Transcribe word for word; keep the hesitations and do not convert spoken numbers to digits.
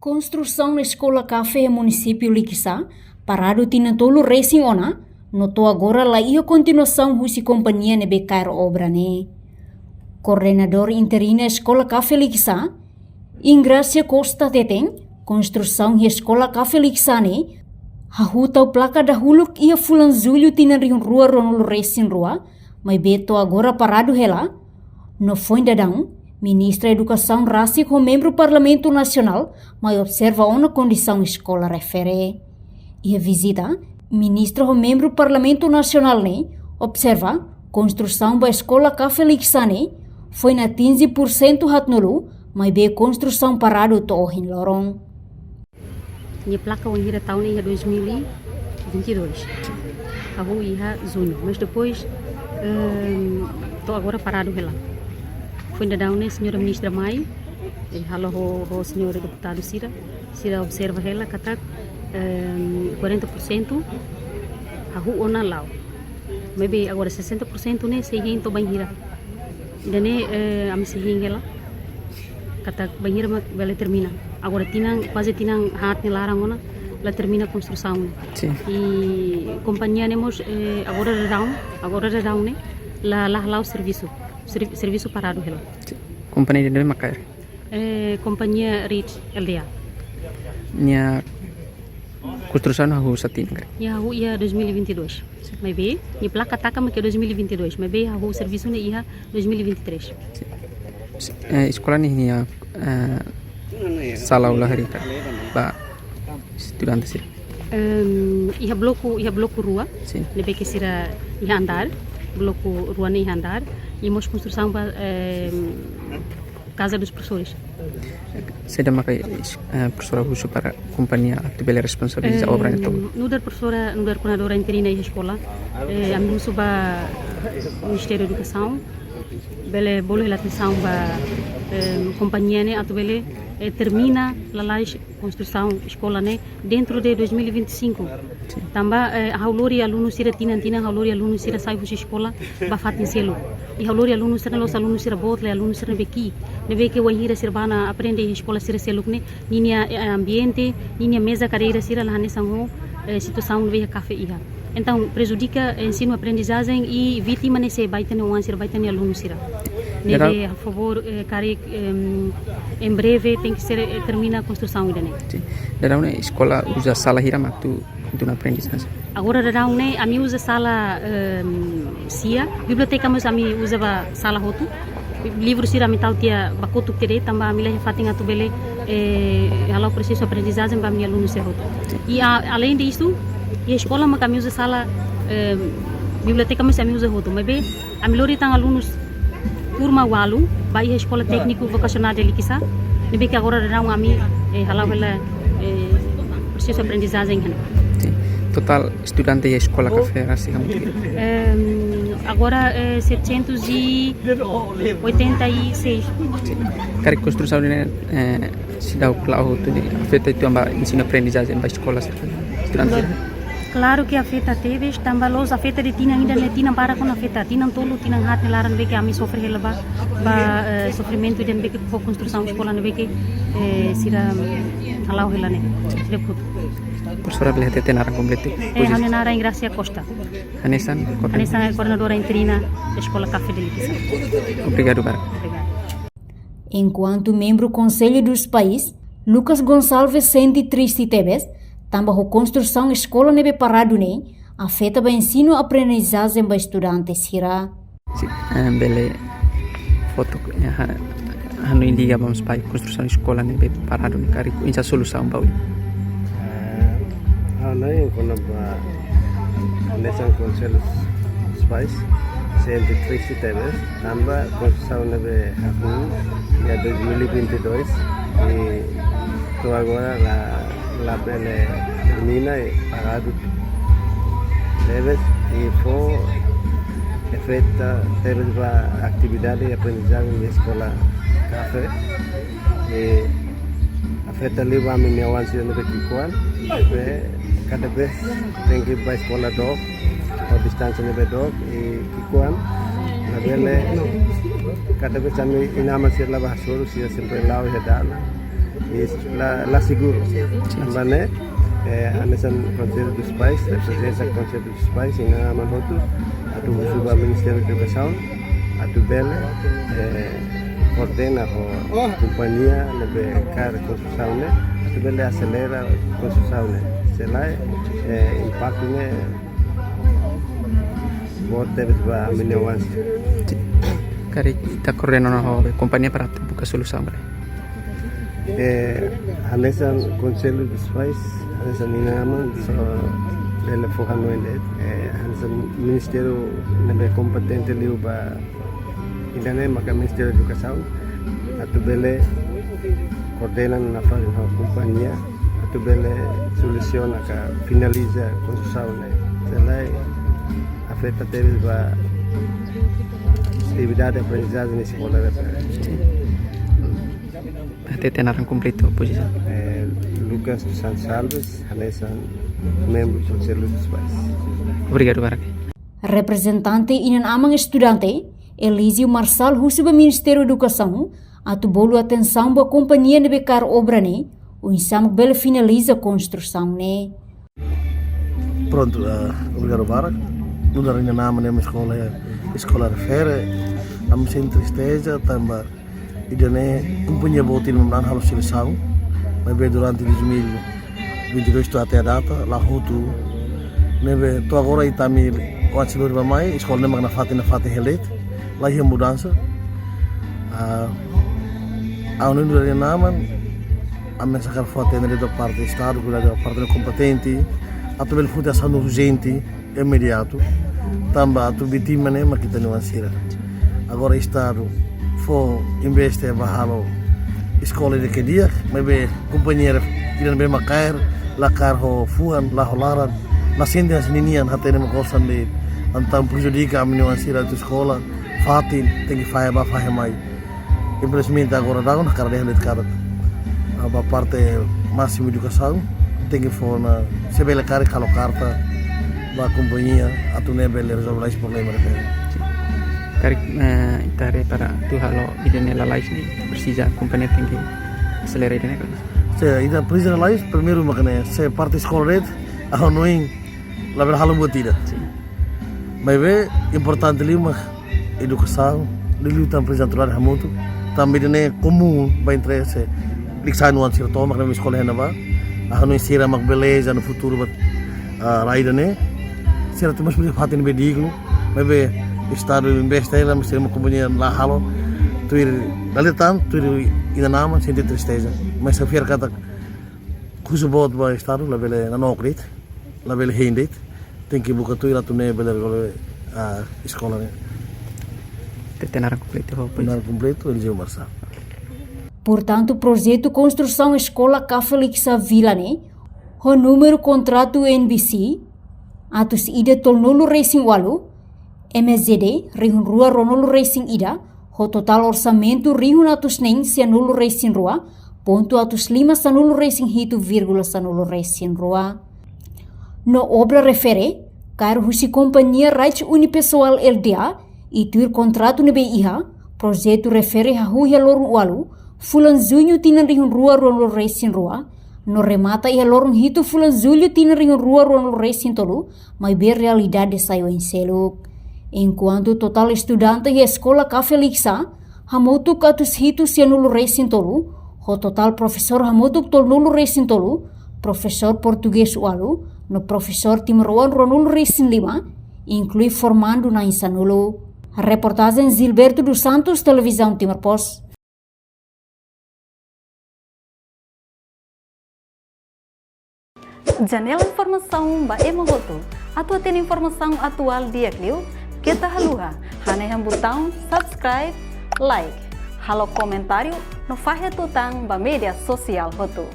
Konstrusaun Eskola Kafe iha munisípiu Likisá paradu tinan tolu resin ona, no to'o agora la iha kontinuasaun husi kompañia ne'ebé kaer obra ne'e. Koordenadór interina Eskola Kafe Likisá, Ingracia Costa hateten, konstrusaun iha Eskola Kafe Likisá ne'e hahú tau plaka dahuluk iha fulan Jullu tinan rihun rua ruanulu resin rua, maibé to'o agora paradu hela. No foin daudaun, Ministra Edukasaun rasik ho membru Parlamentu Nasionál mai observa ona kondisaun eskola refere. Iha vizita, Ministra ho membru Parlamentu Nasionál ne'e observa konstrusaun ba Eskola Kafe Likisá ne'e foin atinje pursentu haatnulu, maibé konstrusaun paradu to'o ohin loron. Nia plaka wainhira tau ne'e iha dois mil e vinte e dois. Hahú iha Juñu. Mas depois, ehm, to'o agora paradu hela. Foin daudaun ne'e señora ministra mai, eh, halo ho, ho señora deputadu sira, sira observa hela katak, ehm, quarenta por cento hahú ona la'o. Maibé agora sessenta por cento ne'e sei hein to'o bainhira. Ida-ne'e, eh, ami sei hein hela katak bainhira mak bele termina. Agora tinan, kuaze tinan haat nia laran ona la termina konstrusaun ne'e. Sin. I kompañia ne'e mós, eh, agora daudaun, agora daudaun ne'e la, la hala'o servisu. Servi-, servisu paradu hela. Sin. Kompañia ida-ne'ebé mak kaer? Eh, kompañia Reed L D A. Nia konstrusaun hahú sá tinan karik? Nia hahú iha dois mil e vinte e dois. Maibé, nia plaka taka mak iha dois mil e vinte e dois. Maibé, hahú servisu ne'e iha dois mil e vinte e três. Sin. Eh, eskola ne'e nia, eh, sala aula haree ka ba estudante sira? Ehm, iha bloku, iha bloku rua. Sin. Ne'ebé ke sira iha andár, bloku rua ne'e iha andár. I mós konstrusaun ba, ehm, Casa dos Professores. Saida maka, eh, profesora husu para kompañia atu bele responsabiliza obra ne'e tomak? Ehm, nu'udar profesora, nu'udar koordenadora interina iha eskola, eh, ami husu ba Ministériu Edukasaun, bele bolu hela atensaun ba, ehm, kompañia ne'e atu bele, eh, termina lalais konstrusaun eskola ne'e dentro de dois mil e vinte e cinco. Sin. Tanba, eh, ha'u lori alunu sira tinan-tinan, ha'u lori alunu sira sai husi eskola ba fatin seluk. I ha'u lori alunu sira, la'ós alunu sira boot, la'ós alunu sira ne'ebé ki'ik. Ne'ebé ke wainhira sira bá ona aprende iha eskola sira seluk ne'e, ninia, eh, ambiente, ninia meza kadeira sira la hanesan ho, eh, situasaun ne'ebé iha kafe iha. Entaun, prejudika, eh, ensinu aprendizajen i vítima ne'e sé? Ba ita-nia oan sira, ba ita-nia alunu sira. Ne'ebé, favór, eh, karik, em, em breve tenke ser, eh, termina konstrusaun ida-ne'e. Sin. Daudaun ne'e eskola uza sala hira mak atu ensinu aprendizajen? Agora daudaun ne'e ami uza sala, em, sia, biblioteka mós ami uza ba sala hotu. Livru sira ami tau tiha ba kotuk tiha de'it, tanba ami la iha fatin atu bele, eh, hala'o prosesu aprendizajen ba ami-nia alunu sira hotu. I a-, além disso, iha eskola mak ami uza sala, em, biblioteka mós ami uza hotu. Maibé, ami lori tan alunus kurma ualu ba iha Eskola Tékniku Vokasionál de Likisá, ne'ebé ke agora daudaun ami, eh, hala'o hela, eh, prosesu aprendizajen iha ne'e. Sin. Totál estudante iha eskola kafe rasik hamutuk? Em, agora, eh, setecentos e oitenta e seis. Sin. Karik konstrusaun ne'e, eh, seidauk la'o hotu ne'e afeta uitoan ba ensinu aprendizajen ba eskola sira, estudante sira? Klaru ke afeta tebes, tanba la'ós afeta de'it tinan ida ne'e, tinan barak ona afeta, tinan tolu, tinan haat nia laran ne'ebé ke ami sofre hela ba, ba, eh, sofrimentu ida ne'ebé ke ho konstrusaun eskola ne'ebé ke, eh, sira, mm, hala'o hela ne'e. Deput. Profesora bele hatete naran kompletu? Eh, ha'u-nia naran Ingracia Costa. Hanesan, koorden- Hanesan koordenadora interina Eskola Kafe de Likisá. Obrigadu barak. Obrigada. Enkuantu membru Konsellu dos Pais, Lucas Gonçalves sente triste tebes, tanba ho konstrusaun eskola ne'ebé paradu ne'e afeta ba ensinu aprendizajen ba estudante sira. Sin, eh, bele foto, eh, ha-, hanoin liga ba mesak ba konstrusaun eskola ne'ebé paradu ne'e karik oinsá solusaun ba oin? Eh, ha'u hanoin kona-ba hanesan Konsellu dos Pais sente triste tebes, tanba konstrusaun ne'ebé hahú iha dois mil e vinte e dois, i to'o agora la, la bele termina i paradu tebes, i fó afeta tebes ba atividade i aprendizajen iha Eskola Kafe. I afeta liu ba ami-nia oan sira ne'ebé ki'ikoan, ne'ebé kada vez tenke bá eskola dook, ho distánsia ne'ebé dook, i ki'ikoan, labele, kada vez ami inan-aman sira la bá hasoru, sira sempre la'o iha dalan. Isu la, la seguru. Sin. Tanba ne'e, eh, hanesan Konsellu dos Pais, eh, prezensa Konsellu dos Pais, inan-aman hotu, atu husu ba Ministériu Edukasaun, atu bele, eh, koordena ho kompañia ne'ebé kaer konstrusaun ne'e, atu bele aselera konstrusaun ne'e. Se lae, eh, impaktu ne'e boot tebes ba ami-nia oan sira. Karik ita koordena ona ho kompañia para atu buka solusaun, karik. Eh, hanesan Konsellu dos Pais, hanesan inan-aman, só bele fó hanoin de'it, eh, hanesan ministériu ne'ebé kompetente liu ba ida-ne'e maka Ministériu Edukasaun, atu bele koordena nafatin ho kompañia, atu bele solusiona ka finaliza konstrusaun ne'e. Se lae afeta tebes ba atividade aprendizajen iha eskola refere. Hatete naran kompletu, pozisaun. Eh, Lucas dos Santos Alves, hanesan membru Konsellu dos Pais. Obrigadu barak. Reprezentante inan-aman estudante, Elísio Marçal, husu ba Ministériu Edukasaun atu bolu atensaun ba kompañia ne'ebé kaer obra ne'e, oinsá mak bele finaliza konstrusaun ne'e. Prontu, eh, obrigadu barak. Nu'udar inan-aman iha eskola, eskola refere, ami sente tristeza, tanba ida-ne'e kompañia boot ida mak halo selesaun, maibé durante dois mil e vinte e dois to'o até a data, la hotu. Ne'ebé to'o agora ita-nia oan sira lori bá-mai, eskola ne'e mak nafatin, nafatin hela de'it, la iha mudansa. Ah, ha'u nu'udar inan-aman, ami hakarak fó atensaun ba parte Estadu, ba parte kompetente, atu bele foti asaun urjente, imediatu, tanba atu vítima ne'e mak ita-nia oan sira. Agora Estadu fó investe ba halo eskola ida ke di'ak, maibé kompañia ida ne'ebé mak kaer, la kaer ho fuan, la ho laran, la sente hanesan ninian, hatene mak osan de'it, entaun prejudika ami-nia oan sira atu eskola, fatin, tenke fahe bá fahe mai. Infelizmente agora daudaun hakarak dehan de'it katak, ah, ba parte Másimu Edukasaun tenke fó ona, se bele karik halo karta ba kompañia atu nune'e bele rezolve lalais problema refere. Karik, eh, ita haree para atu halo ida-ne'e lalais ne'e presiza kompañia tenke aselera ida-ne'e, karik? Se ita presiza lalais, primeiru mak ne'e, se parte eskola de'it, ha'u hanoin labele halo buat ida. Sin. Maibé importante liu mak edukasaun, liuliu tan prezantular hamutuk, tanba ida-ne'e komún ba interese, liksai oan sira tomak ne'ebé eskola iha ne'ebá, ha'u hanoin sira mak beleza no futuru ba, ah, rai ida-ne'e, sira tenke mós fatin ne'ebé dignu, maibé Estadu investe hela, mas sira mak kompañia la halo, tuir, dale tan, tuir inan-aman, sente tristeza, mas ha'u fiar katak, husu boot ba Estadu, labele nanook de'it, labele hein de'it, tenke buka tuir atu nune'e bele rezolve, ah, eskola ne'e. Hatete naran kompletu, ho, pois. Naran kompletu, Elísio Marçal. Portantu, projetu konstrusaun eskola Kafeliksa Vila ne'e, ho númeru kontratu N B C, atus ida tolunulu resin ualu, M Z D, rihun rua ruanulu resin ida, ho totál orsamentu rihun atus neen sianulu resin rua, pontu atus lima sanulu resin hitu vírgula sanulu resin rua. No obra refere, kaer husi kompañia Raiz Unipessoal Lda, i tuir kontratu ne'ebé iha, projetu refere hahú iha loron ualu, fulan Juñu tinan rihun rua ruanulu resin rua, no remata iha loron hitu fulan Jullu tinan rihun rua ruanulu resin tolu, maibé realidade sai oin seluk. Enkuantu totál estudante iha eskola Kafeliksa, hamutuk atus hitu sianulu resin tolu, ho totál profesór hamutuk tolunulu resin tolu, profesór portugés ualu, no profesór timoroan ruanulu resin lima, inklui formandu na'in sanulu. Reportajen Gilberto dos Santos, Televizaun Timor Post. Janela informasaun ba ema hotu. Atu hatene informasaun atuál di'ak liu, keta haluha hanehan butaun subscribe, like, halo komentáriu no fahe tutan ba média sosiál hotu.